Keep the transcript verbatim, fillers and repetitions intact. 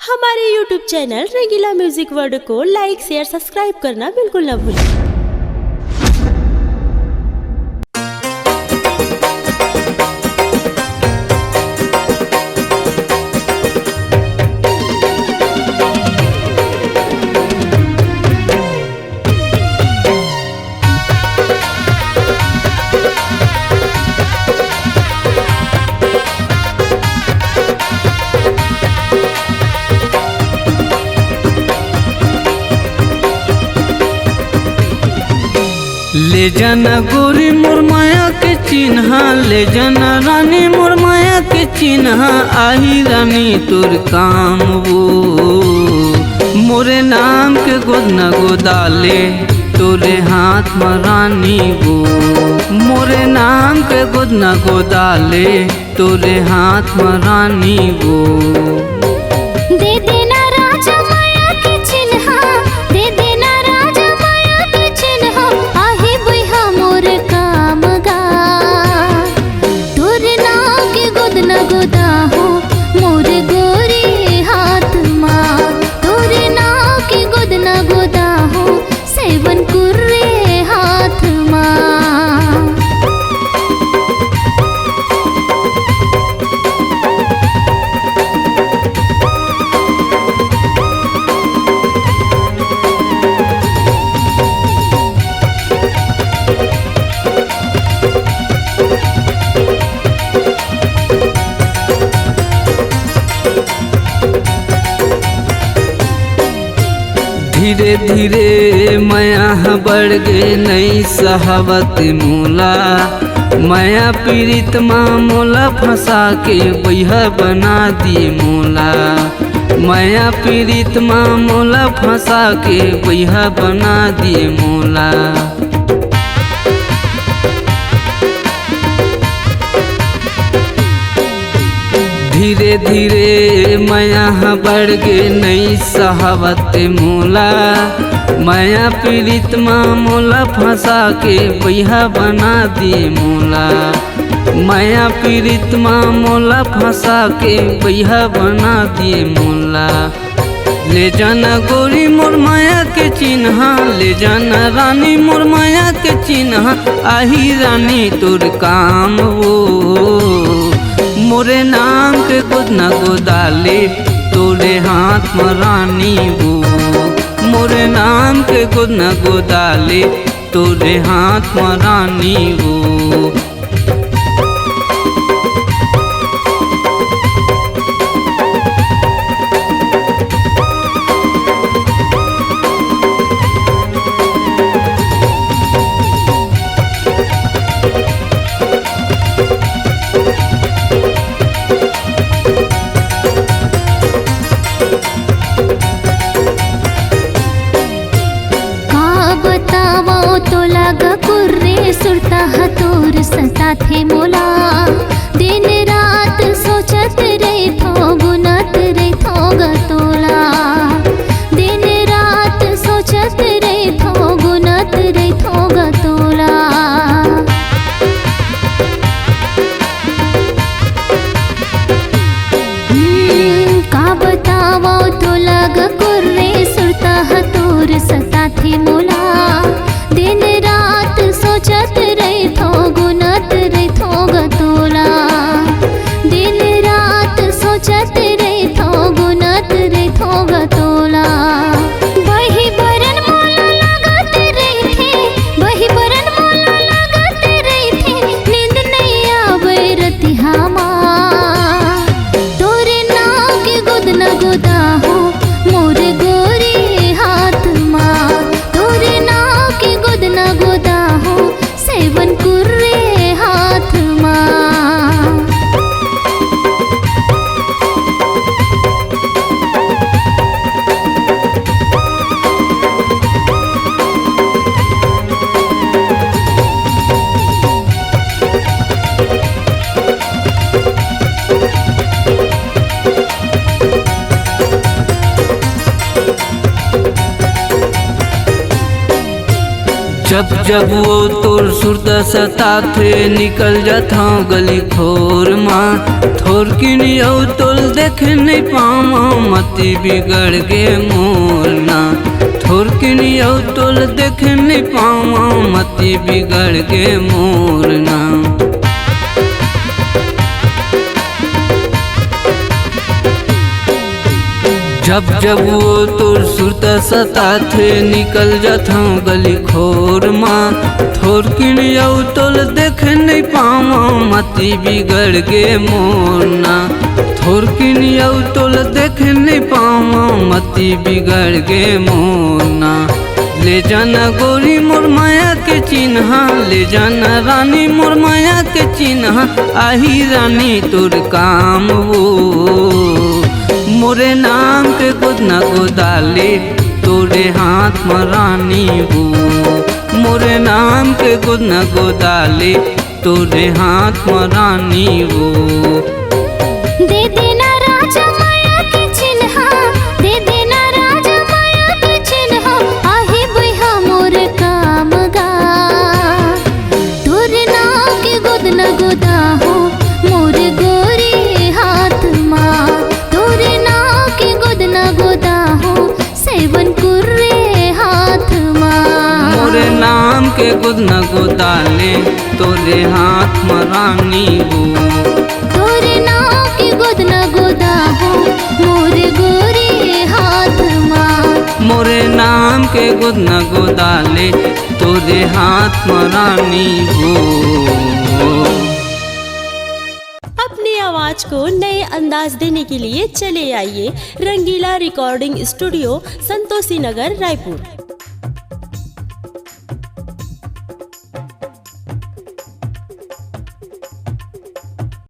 हमारे YouTube channel रंगीला music world को लाइक, share, subscribe करना बिल्कुल ना भूलें। ले जाना गोरी मोर माया के चिन्हा, ले जाना रानी मोर माया के चिन्हा, आही रानी तोर काम वो। मोरे नाम के गोदना गोदाले तोरे हाथ म रानी वो। मोरे नाम के गोदना गोदाले तोरे हाथ म रानी वो। दे देना राजा माया के चिन्हा, दे देना राजा माया के चिन्हा, आही बइहा मोर काम गा। तोरे नाव के गोदना गोदा हो मोर गोरी हाथ मा, तोरे नाव के गोदना गोदा हो सेवन कुर्रे हाथ मा। धीरे धीरे मया ह बढ़ गे नई सहावत मोला। मया पीरित मा मोला फंसा के बइहा बना दिए मोला। मया पीरित मा मोला फंसा के बइहा बना दिए मोला। धीरे धीरे मया ह बढ़ गे नई सहावत मोला। मया पीरित मा मोला फंसा के बइहा बना दिए मोला। मया पीरित मा मोला फंसा के बइहा बना दिए मोला। ले जाना गोरी मोर माया के चिन्हा, ले जाना रानी मोर माया के चिन्हा, आही रानी तोर काम वो। मोरे नाम के गोदना गोदाले तोरे हाथ म रानी वो। मोरे नाम के गोदना गोदाले तोरे हाथ म रानी वो। का बतावंव तोला ग कुर्रे, सुरता ह तोर सताथे मोला। दिन रात सोचत रहिथंव, गुनत रहिथंव ग तोला। दिन रात सोचत रहिथंव, गुनत रहिथंव ग तोला। हम्म, का बतावंव तोला ग कुर्रे, सुरता ह तोर सताथे मोला। दिन रात सोचत रहिथंव, गुनत रहिथंव ग तोला। दिन रात सोचत रहिथंव, गुनत रहिथंव ग तोला। बही बरन मोला लागत रहिथे, बही बरन मोला लागत रहिथे, नींद नइ आवय रतिहा मा। तोरे नाव के गोदना गोदा हो मोर गोरी हाथ मा, तोरे नाव के गोदना गोदा हो सेवन कुर्रे हाथ मा। जब वो तोर सुरता सताथे, निकल जाथंव गली खोर मा। थोरकिन अउ तोल देखे नइ पावंव, मति बिगड़ गे मोर ना। थोरकिन अउ तोल देखे नइ पावंव, मति बिगड़ गे मोर ना। जब जब वो तोर सुरता सताथे, निकल जाथंव गली खोर मा। थोरकिन अउ तोल देखे नइ पावंव, मति बिगड़ गे मोर ना। थोरकिन अउ तोल देखे नइ पावंव, मति बिगड़ गे मोर ना। ले जाना गोरी मोर माया के चिन्हा, ले जाना रानी मोर माया के चिन्हा, आही रानी तोर काम वो। मोरे नाम के गोदना गोदाले तोरे हाथ म रानी वो। मोरे नाम के गोदना गोदाले तोरे हाथ म रानी वो। दे देना राजा माया के चिन्हा, दे देना राजा माया के चिन्हा, आही बइहा मोर काम गा। तोरे नाम के गोदना गोदा हो मोर गोरी हाथ मा, तोरे नाम के गोदना गोदा हो सेवन कुर्रे हाथ मा। मोरे नाम के गोदना गोदाले तोरे हाथ म रानी वो। तोरे नाम के गोदना गोदा हो मोर गोरी हाथ मा। मोरे नाम के गोदना गोदाले तोरे हाथ म रानी वो। अपनी आवाज को नए अंदाज देने के लिए चले आइए रंगीला रिकॉर्डिंग स्टूडियो, संतोषी नगर, रायपुर।